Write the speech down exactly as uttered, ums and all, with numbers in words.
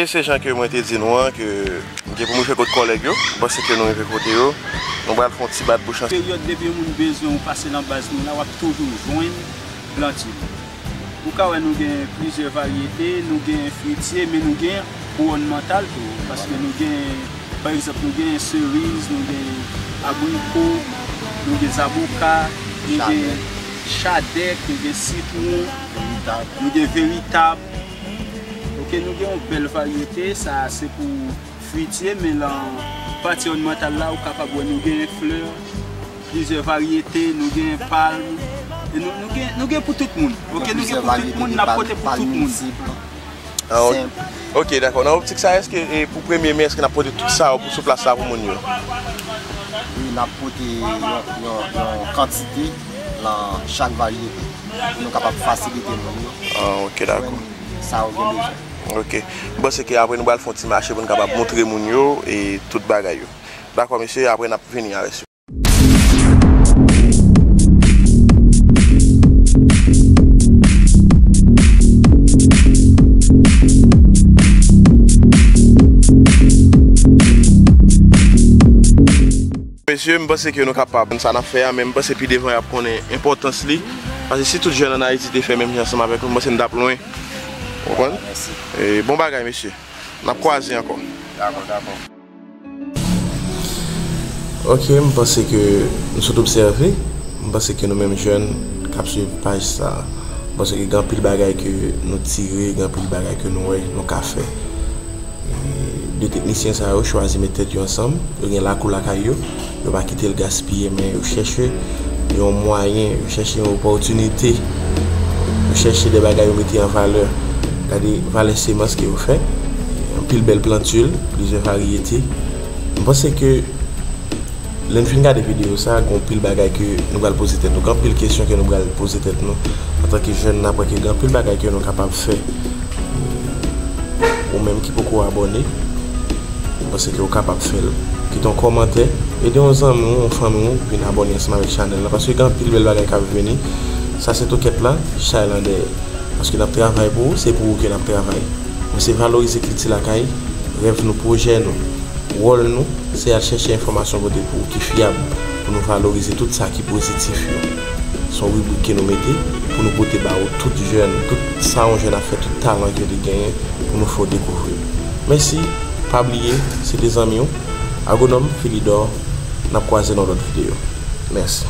Se jan ke mwen te di nou an, ke m gen pou m rive kot kòlèg yo, m panse ke nou rive kote yo, nou pral fè yon ti bat bouch ansanm. Peryòd depi yon moun bezwen ou pase nan baz nou la, w ap toujou jwenn plantye. Ou ka wè nou gen plizyè varyete, nou gen fritye, men nou gen pou ònmantal tou, paske nou gen, pa egzanp, nou gen seriz, nou gen abriko, nou gen zaboka, nou gen chadèk, nou gen sitwon, nou gen veritab. Ok, nou gen yon bèl varyete, sa se pou fritye, men lan pati ònmantal la, ou kapab wè nou gen flè, plizyè varyete, nou gen palm, e nou, nou gen, nou gen pou tout moun. Ok, nou gen pou tout moun, n ap pote pou tout moun. Ah, ok. Ok, dakò. Nan optik sa, èske, e, pou premye me, èske n ap pote tout sa yo pou sou plas la pou moun yo? Wi, n ap pote yon, yon, yon kantite nan chak varyete pou nou kapab fasilite moun yo. Ah, ok, dakò. Jwenn sa yo gen bezwen. Ok. M panse ke apre nou pral fè yon ti mache pou nou kapab montre moun yo e tout bagay yo. Dakò, mesye, apre n ap vini avè sou. Mesye, m panse ke nou kapab konn sa n ap fè a, men m panse pi devan y ap konnen enpòtans li. Paske si tout jèn ann Ayiti te fè menm jan ansanm avèk nou, m panse n t ap lwen. Ou konprann? Mèsi. E, bon bagay, mesye. N ap kwaze ankò. Dakò, dakò. Ok, m panse ke nou sot obsève. M panse ke nou menm jèn k ap swiv paj sa a, m panse ke gen anpil bagay ke nou tire, gen anpil bagay ke nou wè nou ka fè. E, de teknisyen sa yo chwazi met tèt yo ansanm, yo gen lakou lakay yo, yo pa kite l gaspiye, men yo chèche yon mwayen, yo chèche yon opòtinite, yo chèche de bagay yo mete an valè. Gade valè semans ke yo fè, anpil bèl planti, plizyè varyete. M panse ke lè n fin gade videyo sa, gen anpil bagay ke nou pral poze tèt nou, gen anpil kesyon ke nou pral poze tèt nou antanke jèn, n aprann ke gen anpil bagay ke nou kapab fè. Ou menm ki poko abòne, m panse ke w kapab fè l. Kite yon kòmantè, ede yon zanmi w, yon fanmi w vin abòne ansanm avèk chanèl la, paske gen anpil bèl bagay k ap vini. Sa se tokèt la, chay lan dèyè. Paske n ap travay pou ou, se pou ou ke n ap travay. Men se valorize kilti lakay, rèv nou, pwojè nou, wòl nou, se al chèche enfòmasyon kote pou ou ki fyab, pou nou valorize tout sa ki pozitif yo. Se yon ribrik ke nou mete pou nou pote ba ou tout jèn, tout sa yon jèn ap fè, tout talan ke li genyen pou nou fè w dekouvri. Mèsi, pa bliye, se te zanmi w, Agwonòm Filidò, n ap kwaze nan lòt videyo. Mèsi.